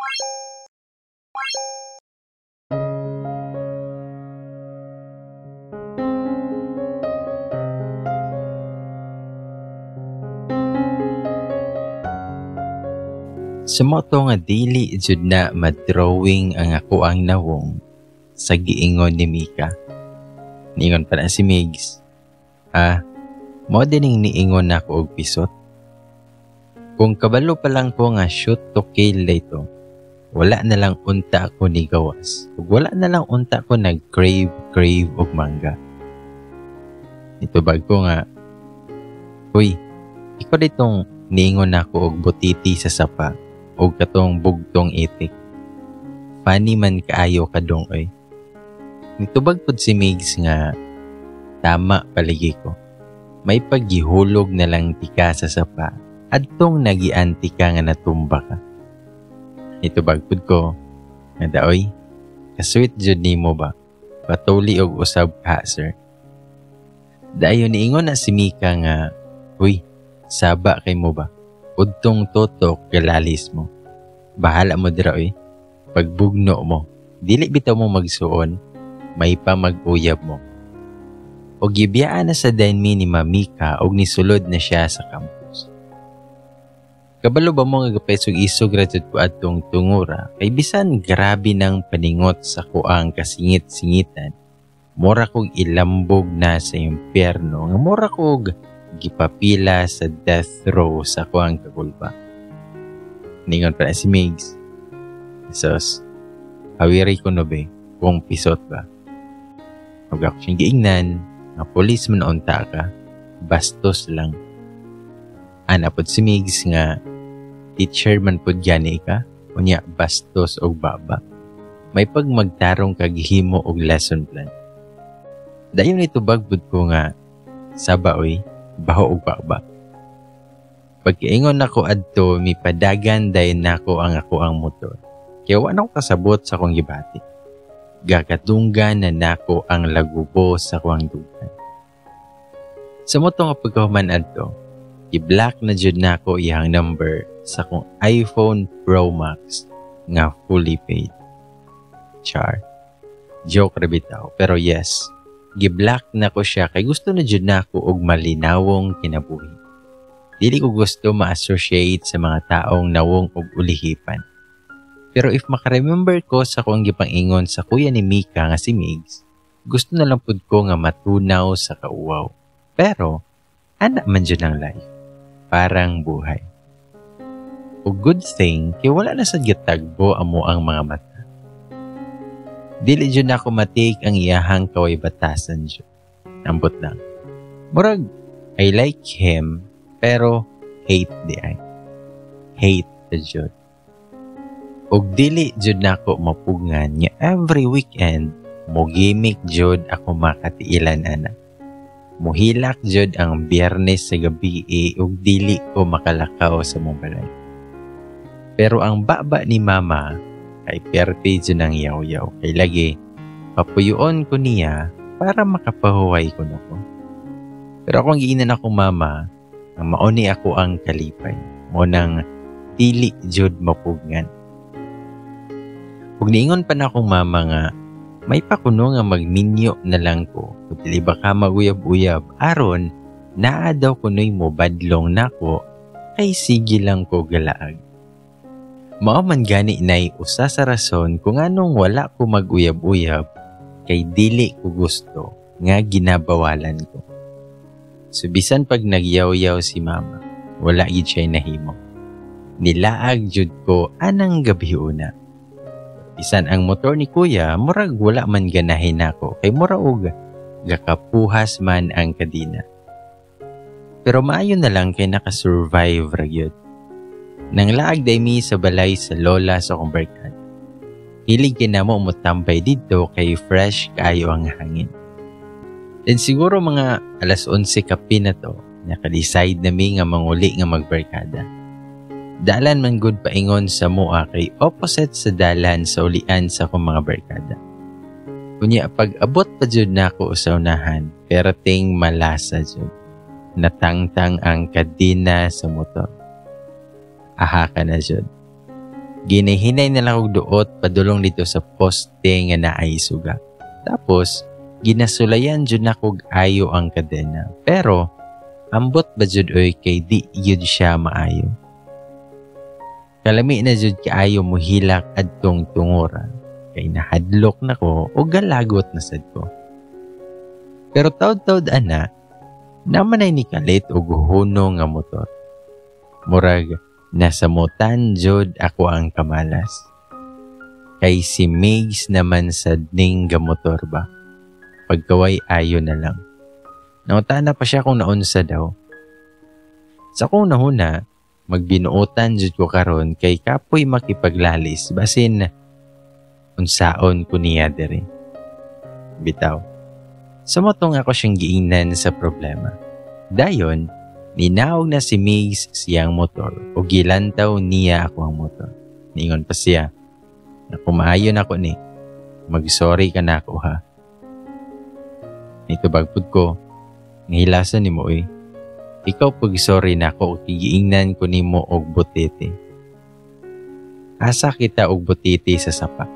Sa mao to nga dili jud na madrawing ang ako ang nawong sa giingon ni Mika. Niingon pa na si Migs. Ah, mao dining niingon nako og pisot. Kung kabalo pa lang ko nga shoot to kill dayto, wala na lang unta ko ni gawas. Ug wala na lang unta ko nag-crave, crave og mangga. Nitubag ko nga, "Uy, ikaw ditong niingon nako og butiti sa sapa og katong bugtong itik. Funny man kaayo ka dong oy." Nitubag pud si Migs nga tama paligi ko. May paggihulog na lang tika sa sapa adtong nagianti ka nga natumba ka. Nitubag pud ko nga daoy, kasweet jud nimo ba? Patuli og usab ka, sir. Dayon niingon na si Mika nga, "Uy, saba kay mo ba? Udtong tutok galalis mo. Bahala mo dira oy. Pagbugno mo, dili bitaw mo magsuon, may pa mag-uyab mo." Og gibiyaan na sa denmi ni Mamika og nisulod na siya sa campus. Kabalo ba mo nga gapaisog-isog ra jud ko adtong tungura kay bisan grabe nang paningot sa kuang kasingit-singitan, mura kog ilambog na sa impyerno nga mura kog gipapila sa death row sa kuang kakulpa. Ningon pa na si Migs, "Sos, hawiri ko no be, kung pisot ba." Huwag ako siyang giingnan, nga pulis man unta ka, bastos lang. Ana pod si Migs nga, "Teacher man pod gani ka, unya bastos og baba. May pag magtarong kag himo og lesson plan." Dayon nitubag pud ko nga, "Saba oy, baho og baba." Pagkiingon nako adto, mipadagan dayon nako ang ako ang motor. Kaya wa na ko kasabot sa akong gibati. Gagatunggan na nako ang lagubo sa akong dughan. Sa moto nga pagkahuman adto, i-block na jud nako iyang number sa akong iPhone Pro Max nga fully paid. Char. Joke ra bitaw, pero yes, gi-block na ko siya kay gusto na jud nako og malinawong kinabuhi. Dili ko gusto ma-associate sa mga taong nawong og ulihipan. Pero if makaremember ko sa akong gipang-ingon sa kuya ni Mika nga si Migs, gusto na lang pud ko nga matunaw sa kauwaw. Pero, ana man jud ang life. Parang buhay. O good thing, kay wala na sad gitagbo amo ang mga mata. Dili jud nako matik ang iyahang kaway batasan jud. Ambot lang. Murag, I like him, pero hate di ay. Hate the jud. Og dili jud nako mapugngan nga every weekend mo gimmick jud ako makatiilan ana. Muhilak jud ang Biyernes sa gabi og dili ko makalakaw sa mong balay. Pero ang baba ni mama kay perte jud ang yaw-yaw kay lagi papuyoon ko niya para makapahuway ko nako. Pero akong giinan akong mama ang mauni ako ang kalipay mo nang dili jud mapugngan. Ug niingon pa na akong mama nga may pakuno nga magminyo na lang ko kung dili ba ka maguyab-uyab aron naa daw kunoy mo badlong nako kay sige lang ko galaag. Mao man gani nay usa sa rason kung anong wala ko maguyab-uyab kay dili ko gusto nga ginabawalan ko. So bisan pag nagyaw-yaw si mama, wala gid siya nahimo. Nilaag jud ko anang gabi una. Bisan ang motor ni kuya, murag wala man ganahin nako kay mura og gakapuhas man ang kadina. Pero maayo na lang kay nakasurvive ra gyud. Nang laag day mi sa balay sa lola sa akong barkada. Hilig kay namo motambay didto kay fresh kaayo ang hangin. Then siguro mga 11:00 kape na to, naka-decide na mi nga manguli nga magbarkada. Dalan man gud paingon sa mua kay opposite sa dalan sa ulian sa akong mga barkada. Unya pag abot pa jud nako sa unahan, perting malasa jud. Natangtang ang kadena sa motor. Aha ka na jud. Ginahinay na lang og duot padulong dito sa poste nga naay suga. Tapos, ginasulayan jud nako og ayo ang kadena. Pero, ambot ba jud oy kay di jud siya maayo. Kalami na jud kaayo mohilak adtong tungura. Kay nahadlok na ko o galagot na sad ko. Pero taud-taud ana, naman ay nikalit og huno nga motor. Murag nasamutan jud ako ang kamalas. Kay si Migs naman sa ning gamotor ba. Pagkaway ayo na lang. Nangutana pa siya kung naunsa daw. Sa akong nahuna, magbinuotan jud ko karon kay kapoy makipaglalis basin unsaon ko niya diri. Bitaw. Sumotong ako siyang giingnan sa problema. Dayon, ninawag na si Migs siyang motor o gilantaw niya ako ang motor. Niingon pa siya, na kumaayo na ako ni, mag-sorry ka na ako ha. Nitubag pud ko, ngahilasan ni mo eh. Ikaw pag sorry na ako, giingnan ko nimo og butete. Asa kita og butete sa sapa?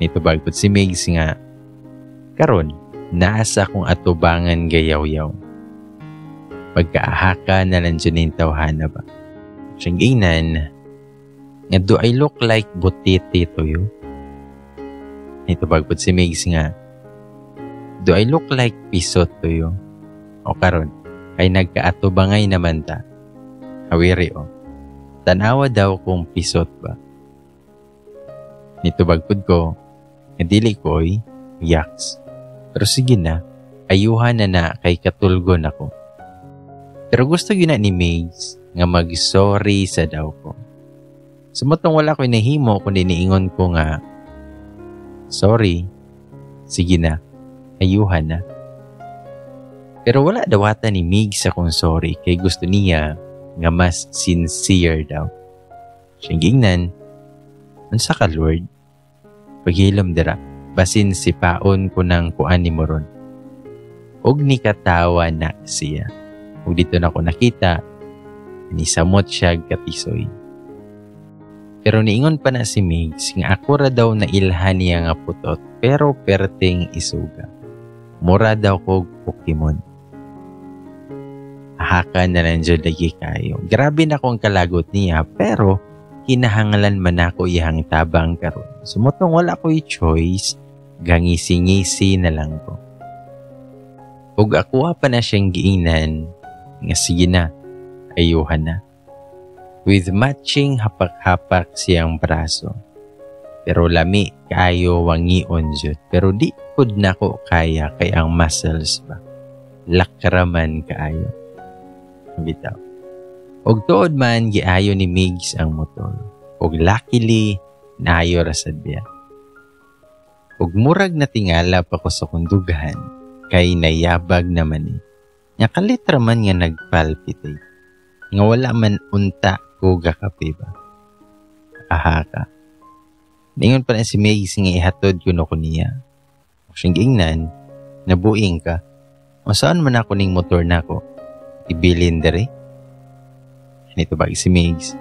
Nitubag pud si Migs nga, karon, naasa kong atubangan gayaw-yaw. Pagkaahaka na lang dyan yung tawhana ba? Siyang ingnan, nga do I look like butete to you? Nitubag pud si Migs nga, do I look like pisot to you? O karon, kay nagkaatubangay naman ta. Hawiri o. Tanawa daw kung pisot ba. Nitubag pud ko, nga dili ko oy, yaks. Pero sige na, ayuhan na na kay katulgon ako. Pero gusto yun na ni Migs nga mag-sorry sa daw ko. Sumutong wala ko nahimo kundi niingon ko nga, sorry, sige na, ayuhan na. Pero wala dawata ni Migs akong sorry kay gusto niya nga mas sincere daw. Siyang gingnan, unsa ka Lord? Paghilom dira, basin sipaon ko ng kuan ni moron. Og ni katawa na siya. Ug dito na ko nakita, nisamot siya katisoy. Pero niingon pa na si Migs nga ako ra daw na ilhan niya nga putot pero perting isuga. Mura daw kog Pokemon. Ahaka na lang jud lagi kayo. Grabe na akong kalagot niya pero kinahangalan man ako iyang tabang karon. Sumutong wala ko'y choice, gangisi-ngisi na lang ko. Ug ako pa na siyang giingnan nga sige na, ayuhan na. With matching hapak-hapak siyang braso. Pero lami kaayo wangion jud. Pero di pud nako kaya kay ang muscles ba. Lakraman kaayo. Bitaw. Og tuod man giayo ni Migs ang motor. Og luckily naayo ra sad biya. Og murag natingala pa ko sa kundughan kay nayabag naman eh. Nga kalit ra man nga nagpalpitate. Nga wala man unta ko gakape ba. Aha ka. Ningon pa na si Migs nga ihatod ko no ko niya. Siyang giingnan, nabuing ka. O saan man ako ning motor nako? Ibilin dere? Nito ba si Migs?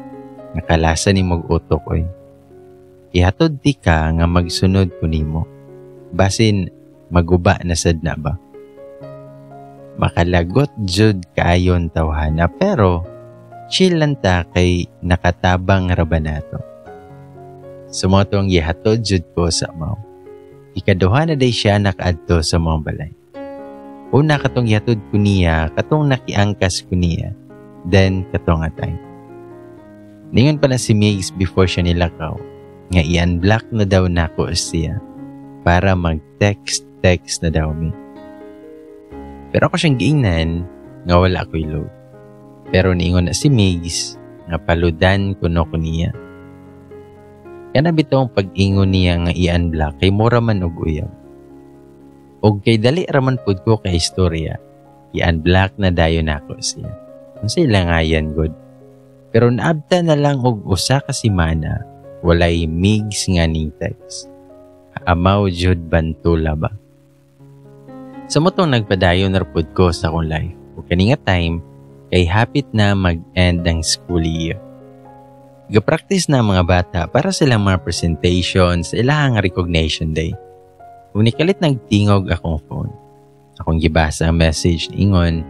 Nakalasa ni mog utok oy. Ihatod di ka nga magsunod ko nimo. Basin maguba na sad na ba? Makalagot jud kaayon tawhana pero chill lang ta kay nakatabang ra ba nato. Sumoto ang gihatod jud ko sa amaw. Ikaduha na day siya nakaadto sa mga balay. Una katong gihatod ko niya, katong nakiangkas ko niya, then katong atay. Ningon pa na si Migs before siya nilakaw, nga i-unblock na daw nako siya para mag-text-text na daw mi. Pero ako siyang giingnan nga wala ako'y load. Pero niingon na si Migs nga paludan kuno ko niya. Kana bitaw ang pag-ingon niya nga i-unblock kay mura man og uyab. Og kay dali raman pud ko kay istorya, i-unblock na dayon nako siya. Unsa ilangayan god. Pero naabta na lang og usa ka semana, walay Migs nga ning text. Amaw jud bantula ba. Sa motong nagpadayon na pud ko sa akong life. Ug kani nga time kay hapit na mag-end ang school year. Ga-practice na ang mga bata para silang mga presentation sa ilahang recognition day. Ug nikalit nagtingog akong phone. Akong gibasa ang message, ingon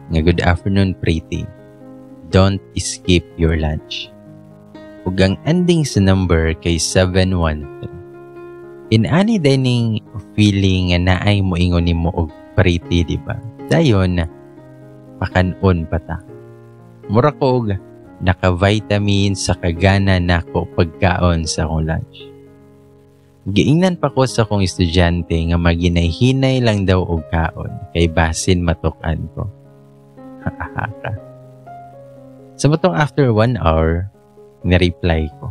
nga, "Good afternoon, pretty. Don't skip your lunch." Ug ang ending sa number kay 713. Inani dining feeling nga naay moingon nimo og pretty, di ba? Dayon pakanon pa ta. Mura ko og naka-vitamin sa kagana nako pagkaon sa akong lunch. Giingnan pa ko sa akong estudyante nga maginay-hinay lang daw og kaon kay basin matuk-an ko. Sa matong after 1 hour, ni-reply ko.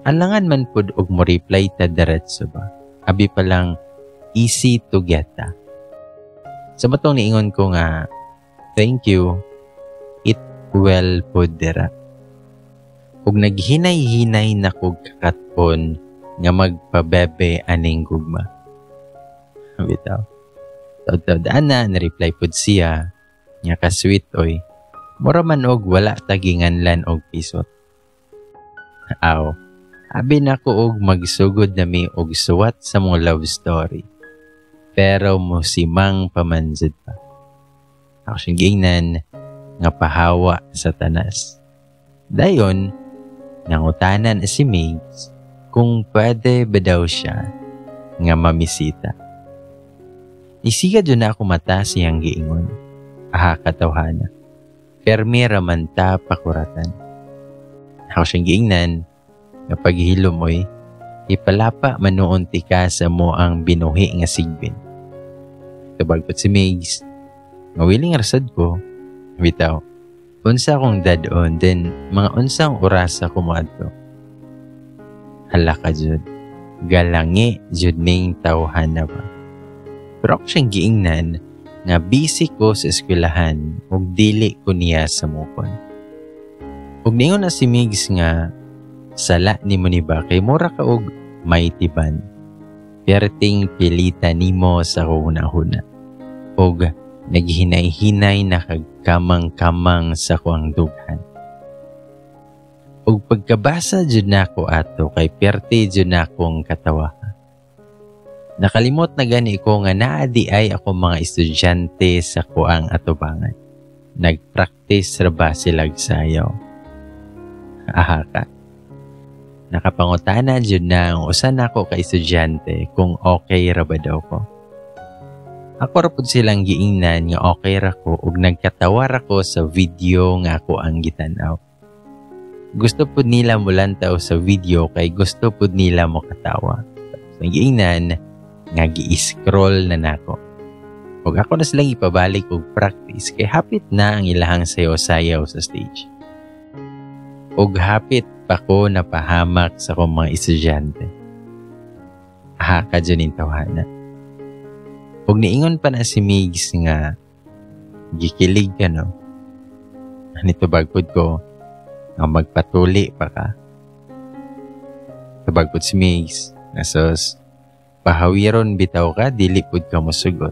Alangan man pud og mo reply ta diretso ba? Abi pa lang easy to get ta. Sa matong niingon ko nga, "Thank you, eat well pud dira." Ug naghinay-hinay na kog kakaton nga magpabebe aning gugma. Bitaw. Taud-taud ana, na-reply pud siya nga, "Ka-sweet oy. Mura man og wala ta ginganlan og pisot." Aw, abi na ko og magsugod nami og suwat sa mong love story. Pero musimang pa man jud pa. Ako siyang giingnan nga pahawa sa tanas. Dayon, nangutanan si Migs kung pwede ba daw siya nga mamisita. Isiga jud na ako mata siyang giingon. Aha, katawhana. Permi raman ta pakuratan. Ako siyang giingnan nga paghilom oy, ipalapa manuon ti ka sa mo ang binuhi nga sigbin. Tubag si Migs nga willing rasad ko. Bitaw. Unsa akong dad-on, then mga unsang orasa ko moadto. Hala ka jud. Galangi jud ning tawhana ba. Pero ako siyang giingnan nga busy ko sa eskwelahan ug dili ko niya samukon. Ug ningon na si Migs nga sala nimo ni ba kay mura ka og mighty band. Perting pilita nimo sa huna-huna. Ug naghinay-hinay na kagkamang-kamang sa kuang dughan. Ug pagkabasa jud nako ato kay perti jud nakong katawa. Nakalimot na gani ko nga naa diay ako mga estudyante sa kuang atubangan. Nagpractice ra ba sila sayaw? Aha ka. Nakapangutana jud na ang usa nako ka estudyante kung okay ra ba daw ko. Ako ra pud silang giingnan nga okay ra ko ug nagkatawa ra ko sa video nga ako ang gitan-aw. Gusto pud nila mulantaw sa video kay gusto pud nila mo katawa. Tapos giingnan nga gi-scroll na nako. Ug ako na silang ipabalik og practice kay hapit na ang ilahang sayaw-sayaw sa stage. Ug hapit pa ko napahamak sa akong mga estudyante. Aha ka dyan ning tawhana. Ug niingon pa na si Migs nga gikilig ka, no. Nitubag pud ko nga magpatuli pa ka. Tubag pud si Migs nga sos, pahawiron bitaw ka, dili pud ka mosugot.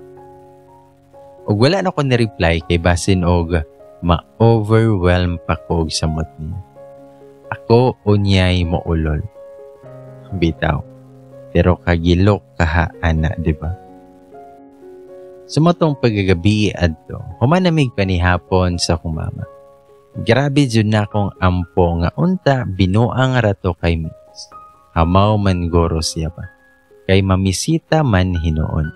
Ug wala na ko ni-reply kay basin og ma-overwhelm pa ko og samot niya. Ako unyay moulol. Bitaw. Pero kagilok kaha ana, di ba? Sumotong pagkagabi adto, humanamig pa ni hapon sa akong mama. Grabe jud na akong ampo nga unta binuang rato kay Migs. Hamaw man goro siya ba. Kay mamisita man hinuon.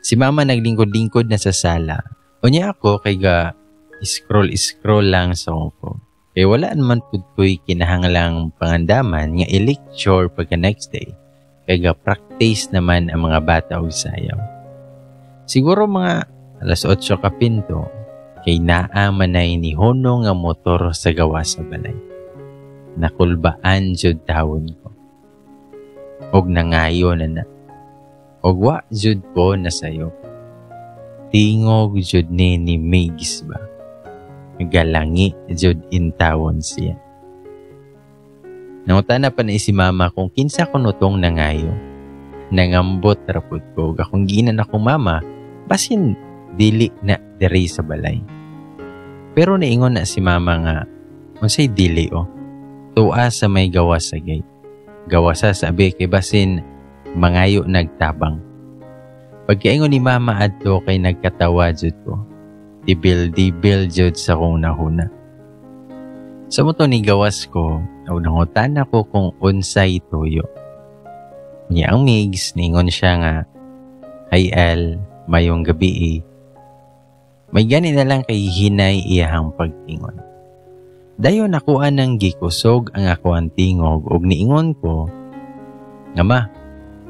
Si mama naglingkod-lingkod na sa sala. Unya ako kay ga scroll-scroll lang sa akong phone. Kay wala naman pud ko'y kinahanglang pangandaman nga i-lecture pagka next day. Kay ga practice naman ang mga bata og sayaw. Siguro mga alas 8 kapinto kay naa manay ni Hono nga motor sa gawa sa balay. Nakulbaan jud tawon ko. Og nangayo na na. Og wa jud ko na sayo. Tingog jud ni Migs ba. Galangi jud intawon siya. Nangutana pa na si mama kung kinsa kuno tong nangayo. Nangambot ra pud ko akong ginan akong mama basin dili na diri sa balay. Pero niingon na si mama nga unsay dili o. Tua sa may gawas sa gate. Gawasa sa abi kay basin mangayo nagtabang. Pagkaingon ni Mama adto kay nagkatawa jud ko. Tibil-dibil jud sa kong nahuna. Sa mao to ni gawas ko, og nangutana ko kung unsay tuyo. Niya ang Migs, ningon siya nga, "Hi El, mayong gabi eh." May gani na lang kay hinay iyahang pagtingon. Dayon nakuha ng gikusog ang ako ang tingog og niingon ko, nga ma,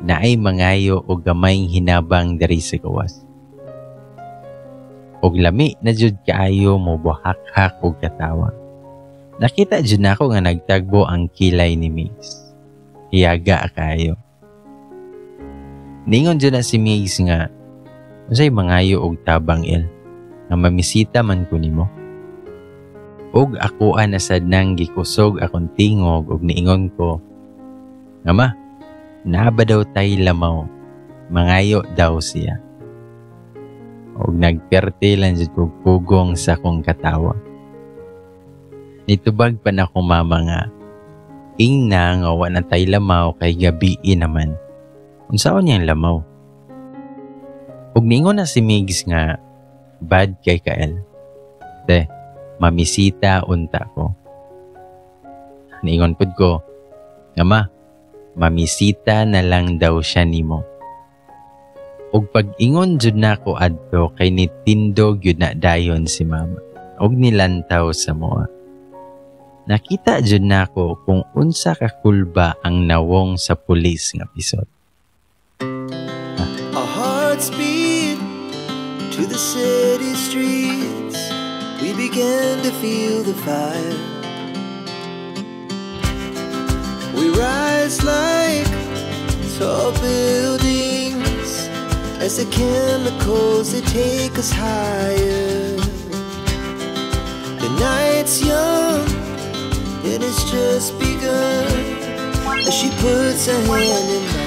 naay mangayo og gamayng hinabang diri sa gawas. Og lami na jud kaayo mo buhakhak og katawa. Nakita jud nako nga nagtagbo ang kilay ni Migs. Hiyaga kaayo. Ningon jud na si Migs nga, "Unsay mangayo og tabang, El, nga mamisita man ko nimo?" Og ako na sad nang gikusog akong tingog og niingon ko, nga ma, naa ba daw tay lamaw? Mangayo daw siya. Og nagperte lang jud kog pugong sa akong katawa. Nitubag pa na akong mama nga, "Ingna nga wa na tay lamaw kay gabii naman. Unsaon niyang lamaw?" Og ningon na si Migs nga, "Bad kay ka, El. Te, mamisita unta ko." Niingon pud ko, nga ma, mamisita na lang daw siya nimo. Og pag-ingon jud nako adto kay nitindog jud na dayon si Mama og nilantaw sa moa. Nakita jud nako kung unsa ka kulba ang nawong sa pulis nga pisot. Our hearts beat to the city streets. We began to feel the fire. We rise like tall buildings as the chemicals, they take us higher. The night's young and it's just begun as she puts her hand in mine.